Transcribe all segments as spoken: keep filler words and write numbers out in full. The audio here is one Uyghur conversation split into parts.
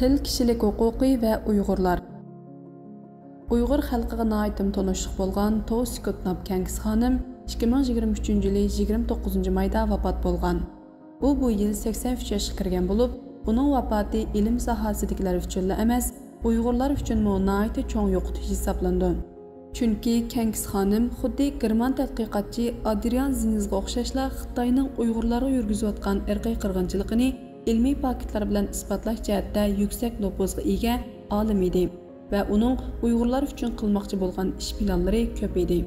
تىل كىشىلىك ھوقۇقى ۋە ئۇيغۇرلار. ئۇيغۇر خەلقىگە ناھايىتىمۇ تونۇشلۇق بولغان توسى كوتناپ كەنگىس خانىم ئىككى مىڭ يىگىرمە ئۈچىنچى يىلى يىگىرمە توققۇزىنچى مايدا ۋاپات بولغان. ئۇ بۇ يىل سەكسەن ئۈچ ياشقا كىرگەن بولۇپ، ئۇنىڭ ۋاپاتى ئىلىم ساھەسىدىكىلەر ئۈچۈنلا ئەمەس، ئۇيغۇرلار ئۈچۈنمۇ ناھايىتى چوڭ يوقىتىش ھېسابلىنىدۇ. چۈنكى كەنگىس خانىم خۇددى گېرمان تەتقىقاتچى ئادرىيان زىنزغا ئوخشاشلا خىتاينىڭ ئۇيغۇرلارغا يۈرگۈزۈۋاتقان ئىرقىي قىرغىنچىلىقىنى ئىلمىي پاكىتلار بىلەن ئىسپاتلاش جەھەتتە يۈكسەك نوپۇزغا ئىگە ئالىم ئىدى ۋە ئۇنىڭ ئۇيغۇرلار ئۈچۈن قىلماقچى بولغان ئىش پىلانلىرى كۆپ ئىدى.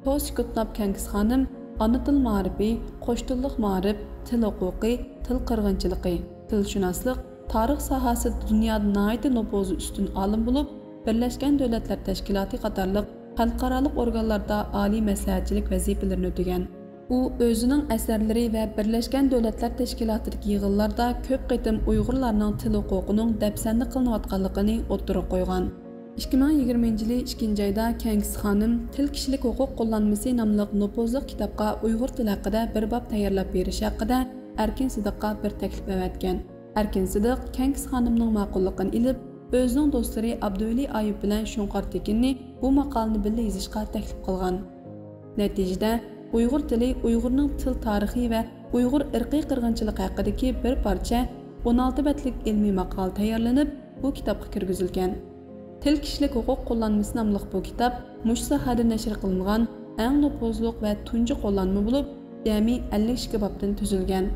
توسى كوتناپ كەنگىس خانىم ئانا تىل مائارىپى، قوش تىللىق مائارىپ، تىل ھوقۇقى، تىل قىرغىنچىلىقى، تىلشۇناسلىق، تارىخ ساھەسىدە دۇنيادا ناھايىتى نوپۇزى ئۈستۈن ئالىم بولۇپ، بىرلەشكەن دۆلەتلەر تەشكىلاتى قاتارلىق خەلقئارالىق ئورگانلاردا ئالىي مەسلىھەتچىلىك ۋەزىپىلىرىنى ئۆتىگەن. ئۇ ئۆزىنىڭ ئەسەرلىرى ۋە بىرلەشكەن دۆلەتلەر تەشكىلاتىدىكى يىغىنلاردا كۆپ قېتىم ئۇيغۇرلارنىڭ تىل ھوقۇقىنىڭ دەپسەندە قىلىنىۋاتقانلىقىنى ئوتتۇرىغا قويغان. ئىككى مىڭ يىگىرمىنچى يىلى ئىككىنچى ئايدا كەنگىس خانىم تىل كىشىلىك ھوقۇق قوللانمىسى ناملىق نوپۇزلۇق كىتابقا ئۇيغۇر تىلى ھەققىدە بىر باب تەييارلاپ بېرىش ھەققىدە ئەركىن سىدىققا بىر تەكلىپ ئەۋەتكەن. ئەركىن سىدىق كەنگىس خانىمنىڭ ماقۇللۇقىنى ئېلىپ، ئۆزىنىڭ دوستلىرى ئابدۇۋەلى ئايۇپ بىلەن شۇڭقار تېكىننى بۇ ماقالىنى بىللە يېزىشقا تەكلىپ قىلغان. نەتىجىدە، ئۇيغۇر تىلى، ئۇيغۇرنىڭ تىل تارىخى ۋە ئۇيغۇر ئىرقىي قىرغىنچىلىقى ھەققىدىكى بىر پارچە ئون ئالتە بەتلىك ئىلمىي ماقالە تەييارلىنىپ، بۇ كىتابقا كىرگۈزۈلگەن. تىل كىشىلىك ھوقۇق قوللانمىسى ناملىق بۇ كىتاب مۇشۇ ساھەدە نەشر قىلىنغان ئەڭ نوپۇزلۇق ۋە تۇنجى قوللانما بولۇپ، جەمئىي ئەللىك ئىككى بابتىن تۈزۈلگەن.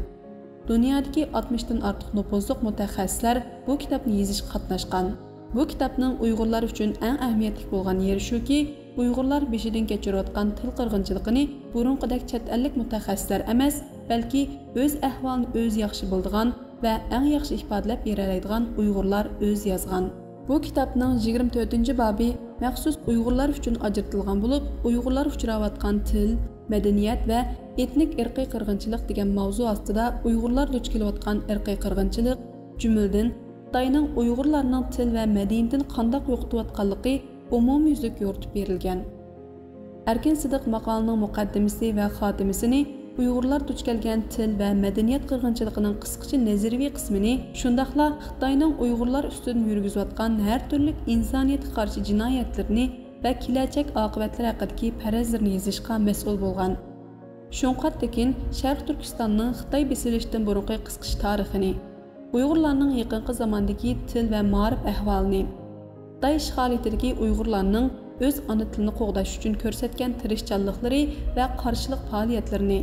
دۇنيادىكى ئاتمىشتىن ئارتۇق نوپۇزلۇق مۇتەخەسسىسلەر بۇ كىتابنى يېزىشقا قاتناشقان. بۇ كىتابنىڭ ئۇيغۇرلار ئۈچۈن ئەڭ ئەھمىيەتلىك بولغان يېرى شۇكى، ئۇيغۇرلار بېشىدىن كەچۈرۈۋاتقان تىل قىرغىنچىلىقىنى بۇرۇنقىدەك چەت ئەللىك مۇتەخەسسىسلەر ئەمەس، بەلكى ئۆز ئەھۋالىنى ئۆزى ياخشى بىلىدىغان ۋە ئەڭ ياخشى ئىپادىلەپ بېرەلەيدىغان ئۇيغۇرلار ئۆزى يازغان. بۇ كىتابنىڭ يىگىرمە تۆتىنچى بابى مەخسۇس ئۇيغۇرلار ئۈچۈن ئاجرىتىلغان بولۇپ، ئۇيغۇرلار ئۇچراۋاتقان تىل، مەدەنىيەت ۋە ئېتنىك ئىرقىي قىرغىنچىلىق دېگەن ماۋزۇ ئاستىدا ئۇيغۇرلار دۇچ كېلىۋاتقان ئىرقىي قىرغىنچىلىق، جۈملىدىن خىتاينىڭ ئۇيغۇرلارنىڭ تىل ۋە مەدەنىيىتىنى قانداق يوقىتىۋاتقانلىقى ئومۇميۈزلۈك يورۇتۇپ بېرىلگەن. ئەركىن سىدىق ماقالىنىڭ مۇقەددىمىسى ۋە خاتىمىسىنى ئۇيغۇرلار دۇچ كەلگەن تىل ۋە مەدەنىيەت قىرغىنچىلىقىنىڭ قىسقىچە نەزەرىيىۋى قىسمىنى، شۇنداقلا خىتاينىڭ ئۇيغۇرلار ئۈستىدىن يۈرگۈزۈۋاتقان ھەر تۈرلۈك ئىنسانىيەتكە قارشى جىنايەتلىرىنى ۋە كېلەچەك ئاقىۋەتلىرى ھەققىدىكى پەرەزلىرىنى يېزىشقا مەسئۇل بولغان. شۇڭقار تېكىن شەرقىي تۈركىستاننىڭ خىتاي بېسىۋېلىشتىن بۇرۇنقى قىسقىچە تارىخىنى، ئۇيغۇرلارنىڭ يېقىنقى زاماندىكى تىل ۋە مائارىپ ئەھۋالىنى، خىتاي ئىشغالىيىتىدىكى ئۇيغۇرلارنىڭ ئۆز ئانا تىلىنى قوغداش ئۈچۈن كۆرسەتكەن تىرىشچانلىقلىرى ۋە قارشىلىق پائالىيەتلىرىنى،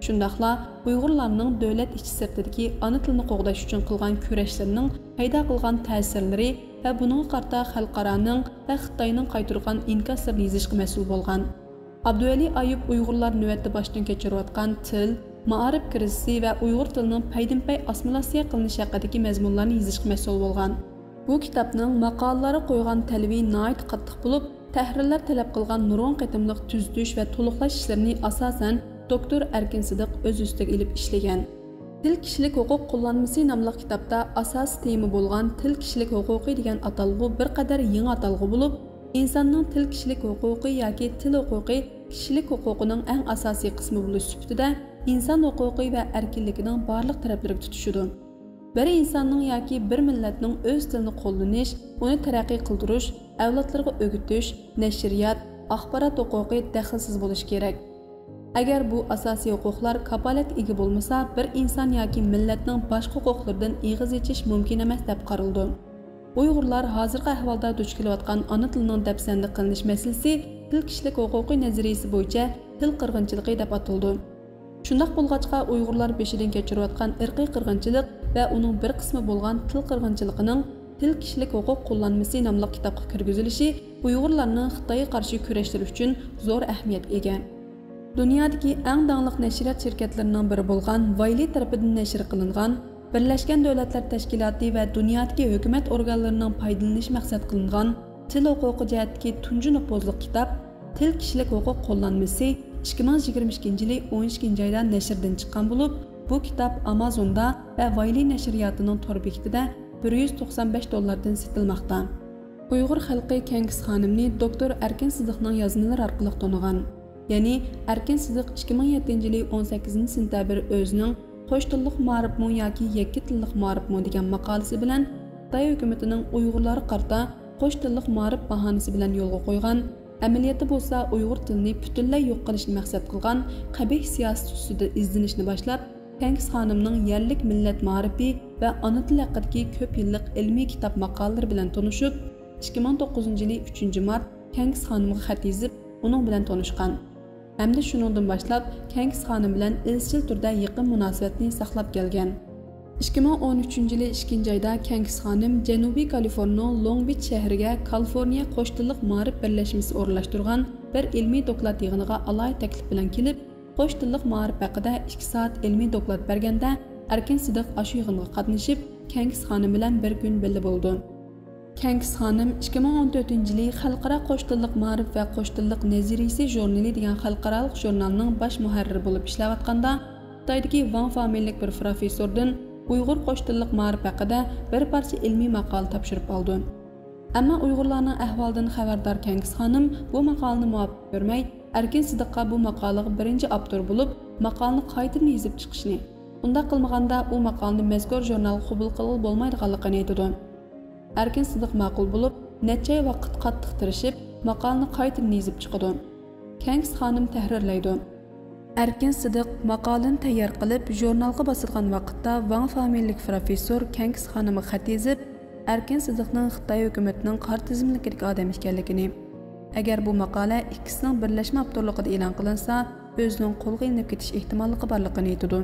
شۇنداقلا ئۇيغۇرلارنىڭ دۆلەت ئىچى سىرتىدىكى ئانا تىلىنى قوغداش ئۈچۈن قىلغان كۈرەشلىرىنىڭ پەيدا قىلغان تەسىرلىرى ۋە بۇنىڭغا قارىتا خەلقئارانىڭ ۋە خىتاينىڭ قايتۇرغان ئىنكاسلىرىنى يېزىشقا مەسئۇل بولغان. ئابدۇۋەلى ئايۇپ ئۇيغۇرلار نۆۋەتتە باشتىن كەچۈرۈۋاتقان تىل، مائارىپ كىرىزىسى ۋە ئۇيغۇر تىلىنىڭ پەيدىنپەي ئاسسىمىلياتسىيە قىلىنىشى ھەققىدىكى مەزمۇنلارنى يېزىشقا مەسئۇل بولغان. بۇ كىتابنىڭ ماقالىلارغا قويغان تەلىپى ناھايىتى قاتتىق بولۇپ، تەھرىرلەر تەلەپ قىلغان نۇرغۇن قېتىملىق تۈزىتىش ۋە تولۇقلاش ئىشلىرىنى ئاساسەن دوكتور ئەركىن سىدىق ئۆز ئۈستىگە ئېلىپ ئىشلىگەن. تىل كىشىلىك ھوقۇق قوللانمىسى ناملىق كىتابتا ئاساسىي تېما بولغان تىل كىشىلىك ھوقۇقى دېگەن ئاتالغۇ بىر قەدەر يېڭى ئاتالغۇ بولۇپ، ئىنساننىڭ تىل كىشىلىك ھوقۇقى ياكى تىل ھوقۇقى كىشىلىك ھوقۇقىنىڭ ئەڭ ئاساسىي قىسمى بولۇش سۈپىتىدە ئىنسان ھوقۇقى ۋە ئەركىنلىكىنىڭ بارلىق تەرەپلىرىگە تۇتىشىدۇ. بىر ئىنساننىڭ ياكى بىر مىللەتنىڭ ئۆز تىلىنى قوللىنىش، ئۇنى تەرەققىي قىلدۇرۇش، ئەۋلادلىرىغا ئۆگىتىش، نەشرىيات، ئاخبارات ھوقۇقى دەخلىسىز بولۇشى كېرەك. ئەگەر بۇ ئاساسىي ھوقۇقلار كاپالەتكە ئىگە بولمىسا، بىر ئىنسان ياكى مىللەتنىڭ باشقا ھوقۇقلىرىدىن ئېغىز ئېچىش مۇمكىن ئەمەس، دەپ قارىلىدۇ. ئۇيغۇرلار ھازىرقى ئەھۋالدا دۇچ كېلىۋاتقان ئانا تىلىنىڭ دەپسەندە قىلىنىش مەسىلىسى تىل كىشىلىك ھوقۇقى نەزەرىيىسى بويىچە تىل قىرغىنچىلىقى دەپ ئاتىلىدۇ. شۇنداق بولغاچقا، ئۇيغۇرلار بېشىدىن كەچۈرۈۋاتقان ئىرقىي قىرغىنچىلىق ۋە ئۇنىڭ بىر قىسمى بولغان تىل قىرغىنچىلىقىنىڭ تىل كىشىلىك ھوقۇق قوللانمىسى ناملىق كىتابقا كىرگۈزۈلۈشى ئۇيغۇرلارنىڭ خىتايغا قارشى كۈرەشلىرى ئۈچۈن زور ئەھمىيەتكە ئىگە. دۇنيادىكى ئەڭ داڭلىق نەشرىيات شىركەتلىرىنىڭ بىرى بولغان ۋايلى تەرىپىدىن نەشر قىلىنغان بىرلەشكەن دۆلەتلەر تەشكىلاتى ۋە دۇنيادىكى ھۆكۈمەت ئورگانلىرىنىڭ پايدىلىنىشى مەقسەت قىلىنغان تىل ھوقۇقى جەھەتتىكى تۇنجى نوپۇزلۇق كىتاب تىل كىشىلىك ھوقۇق قوللانمىسى ئىككى مىڭ يىگىرمە ئىككىنچى يىلى ئون ئىككىنچى ئايدا نەشردىن چىققان بولۇپ، بۇ كىتاب ئامازوندا ۋە ۋايلى نەشرىياتىنىڭ تور بېكىتىدە بىر يۈز توقسان بەش دوللاردىن سېتىلماقتا. ئۇيغۇر خەلقى كەنگىس خانىمنى دوكتور ئەركىن سىدىقنىڭ يازمىلىرى ئارقىلىق تونۇغان. يەنى ئەركىن سىدىق ئىككى مىڭ يەتتىنچى يىلى ئون سەككىزىنچى سېنتەبىر ئۆزىنىڭ «قوش تىللىق مائارىپمۇ ياكى يەككە تىللىق مائارىپمۇ» دېگەن ماقالىسى بىلەن خىتاي ھۆكۈمىتىنىڭ ئۇيغۇرلارغا قارىتا قوش تىللىق مائارىپ باھانىسى بىلەن يولغا قويغان، ئەمەلىيەتتە بولسا ئۇيغۇر تىلىنى پۈتۈنلەي يوق قىلىشنى مەقسەت قىلغان قەبىھ سىياسىتى ئۈستىدە ئىزدىنىشنى باشلاپ، كەڭگىس خانىمنىڭ يەرلىك مىللەت مائارىپى ۋە ئانا تىل ھەققىدىكى كۆپ يىللىق ئىلمىي كىتاب ماقالىلىرى بىلەن تونۇشۇپ، ئىككى مىڭ توققۇزىنچى يىلى ئۈچىنچى مارت كەڭگىس خانىمغا خەت يېزىپ، ئۇنىڭ بىلەن تونۇشقان ھەمدە شۇنىڭدىن باشلاپ كەڭگىس خانىم بىلەن ئىزچىل تۈردە يېقىن مۇناسىۋەتنى ساقلاپ كەلگەن. ئىككى مىڭ ئون ئۈچىنچى يىلى ئىككىنچى ئايدا كەڭگىس خانىم جەنۇبىي كالىفورنىيىنىڭ لونگ بىچ شەھىرىگە كالىفورنىيە قوش تىللىق مائارىپ بىرلەشمىسى ئورۇنلاشتۇرغان بىر ئىلمىي دوكلات يىغىنىغا ئالاھىدە تەكلىپ بىلەن كېلىپ، قوش تىللىق مائارىپ ھەققىدە ئىككى سائەت ئىلمىي دوكلات بەرگەندە، ئەركىن سىدىق ئاشۇ يىغىنغا قاتنىشىپ، كەڭگىس خانىم بىلەن بىر كۈن بىللە بولىدۇ. كەڭگىس خانىم ئىككى مىڭ ئون تۆتىنچى يىلى خەلقئارا قوش تىللىق مائارىپ ۋە قوش تىللىق نەزەرىيىسى ژۇرنىلى دېگەن خەلقئارالىق ژۇرنالنىڭ باش مۇھەررىرى بولۇپ ئىشلەۋاتقاندا، خىتايدىكى ۋاڭ فامىلىلىك بىر پروفېسسوردىن ئۇيغۇر قوش تىللىق مائارىپ ھەققىدە بىر پارچە ئىلمىي ماقالە تاپشۇرۇپ ئالىدۇ. ئەمما ئۇيغۇرلارنىڭ ئەھۋالىدىن خەۋەردار كەڭگىس خانىم بۇ ماقالىنى مۇۋاپىق كۆرمەي، ئەركىن سىدىققا بۇ ماقالىغا بىرىنچى ئاپتور بولۇپ، ماقالىنى قايتىدىن يېزىپ چىقىشنى، ئۇنداق قىلمىغاندا ئۇ ماقالىنى مەزكۇر ژۇرنالغا قوبۇل قىلغىلى بولمايدىغانلىقىنى ئېيتىدۇ. ئەركىن سىدىق ماقۇل بولۇپ، نەچچە ئاي ۋاقىت قاتتىق تىرىشىپ، ماقالىنى قايتىدىن يېزىپ چىقىدۇ. كەڭگىس خانىم تەھرىرلەيدۇ. ئەركىن سىدىق ماقالىنى تەييار قىلىپ، ژۇرنالغا باسىدىغان ۋاقىتتا ۋاڭ فامىلىلىك پروفېسسور كەڭگىس خانىمغا خەت يېزىپ، ئەركىن سىدىقنىڭ خىتاي ھۆكۈمىتىنىڭ قارا تىزىملىكىدىكى ئادەم ئىكەنلىكىنى، ئەگەر بۇ ماقالە ئىككىسىنىڭ بىرلەشمە ئاپتورلۇقىدا ئېلان قىلىنسا، ئۆزىنىڭ قولغا ئېلىنىپ كېتىش ئېھتىماللىقى بارلىقىنى ئېيتىدۇ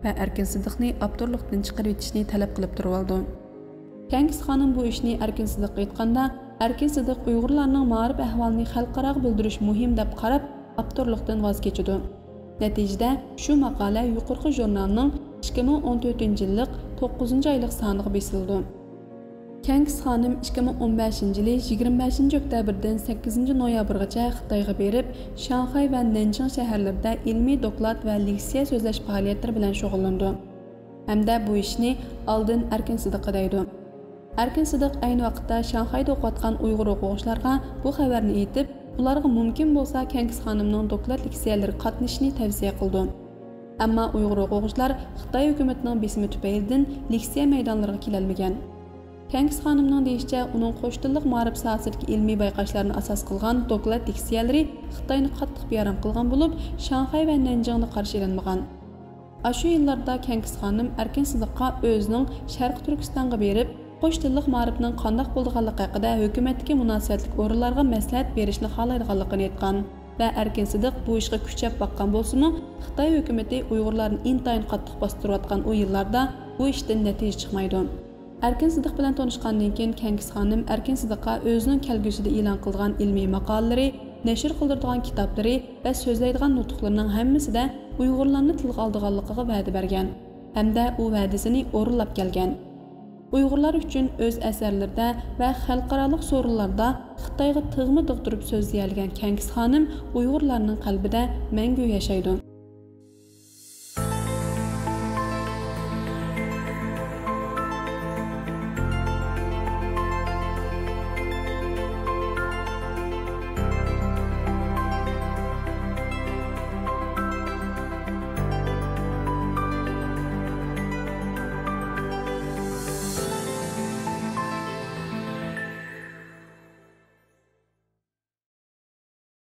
ۋە ئەركىن سىدىقنى ئاپتورلۇقتىن چىقىرىۋېتىشنى تەلەپ قىلىپ تۇرۇۋالىدۇ. كەڭگىس خانىم بۇ ئىشنى ئەركىن سىدىققا ئېيتقاندا، ئەركىن سىدىق ئۇيغۇرلارنىڭ مائارىپ ئەھۋالىنى خەلقئاراغا بىلدۈرۈش مۇھىم دەپ قاراپ، ئاپتورلۇقتىن ۋاز كېچىدۇ. نەتىجىدە، شۇ ماقالە يۇقىرىقى ژۇرنالنىڭ ئىككى مىڭ ئون تۆتىنچى يىللىق توققۇزىنچى ئايلىق سانىغا بېسىلىدۇ. كەڭگىس خانىم ئىككى مىڭ ئون بەشىنچى يىلى يىگىرمە بەشىنچى ئۆكتەبىردىن سەككىزىنچى نويابىرغىچە خىتايغا بېرىپ، شاڭخەي ۋە نەنجىڭ شەھەرلىرىدە ئىلمىي دوكلات ۋە لېكسىيە سۆزلەش پائالىيەتلىرى بىلەن شۇغۇللىنىدۇ ھەمدە بۇ ئىشنى ئالدىن ئەركىن سىدىققا دەيدۇ. ئەركىن سىدىق ئەينى ۋاقىتتا شاڭخەيدە ئوقۇۋاتقان ئۇيغۇر ئوقۇغۇچىلارغا بۇ خەۋەرنى ئېيتىپ، ئۇلارغا مۇمكىن بولسا كەڭگىس خانىمنىڭ دوكلات لېكسىيەلىرىگە قاتنىشىشنى تەۋسىيە قىلىدۇ. ئەمما ئۇيغۇر ئوقۇغۇچىلار خىتاي ھۆكۈمىتىنىڭ بېسىمى تۈپەيلىدىن لېكسىيە مەيدانلىرىغا كېلەلمىگەن. كەڭگىس خانىمنىڭ دېيىشىچە، ئۇنىڭ قوش تىللىق مائارىپ ساھەسىدىكى ئىلمىي بايقاشلارنى ئاساس قىلغان دوكلات لېكسىيەلىرى خىتاينى قاتتىق بىئارام قىلغان بولۇپ، شاڭخەي ۋە نەنجىڭدا قارشى ئېلىنمىغان. ئاشۇ يىللاردا كەڭگىس خانىم ئەركىن سىدىققا ئۆزىنىڭ شەرقىي تۈركىستانغا بېرىپ، قوش تىللىق مائارىپنىڭ قانداق بولىدىغانلىقى ھەققىدە ھۆكۈمەتتىكى مۇناسىۋەتلىك ئورۇنلارغا مەسلىھەت بېرىشنى خالايدىغانلىقىنى ئېيتقان ۋە ئەركىن سىدىق بۇ ئىشقا كۈچەپ باققان بولسىمۇ، خىتاي ھۆكۈمىتى ئۇيغۇرلارنى ئىنتايىن قاتتىق باستۇرۇۋاتقان ئۇ يىللاردا بۇ ئىشتىن نەتىجە چىقمايدۇ. ئەركىن سىدىق بىلەن تونۇشقاندىن كېيىن، كەڭگىس خانىم ئەركىن سىدىققا ئۆزىنىڭ كەلگۈسىدە ئېلان قىلىدىغان ئىلمىي ماقالىلىرى، نەشر قىلدۇرىدىغان كىتابلىرى ۋە سۆزلەيدىغان نۇتۇقلىرىنىڭ ھەممىسىدە ئۇيغۇرلارنى تىلغا ئالىدىغانلىقىغا ۋەدە بەرگەن ھەمدە ئۇ ۋەدىسىنى ئورۇنلاپ كەلگەن. ئۇيغۇرلار ئۈچۈن ئۆز ئەسەرلىرىدە ۋە خەلقئارالىق سورۇنلاردا خىتايغا تىغما تىغ تۇرۇپ سۆزلىيەلىگەن كەڭگىس خانىم ئۇيغۇرلارنىڭ قەلبىدە مەڭگۈ ياشايدۇ.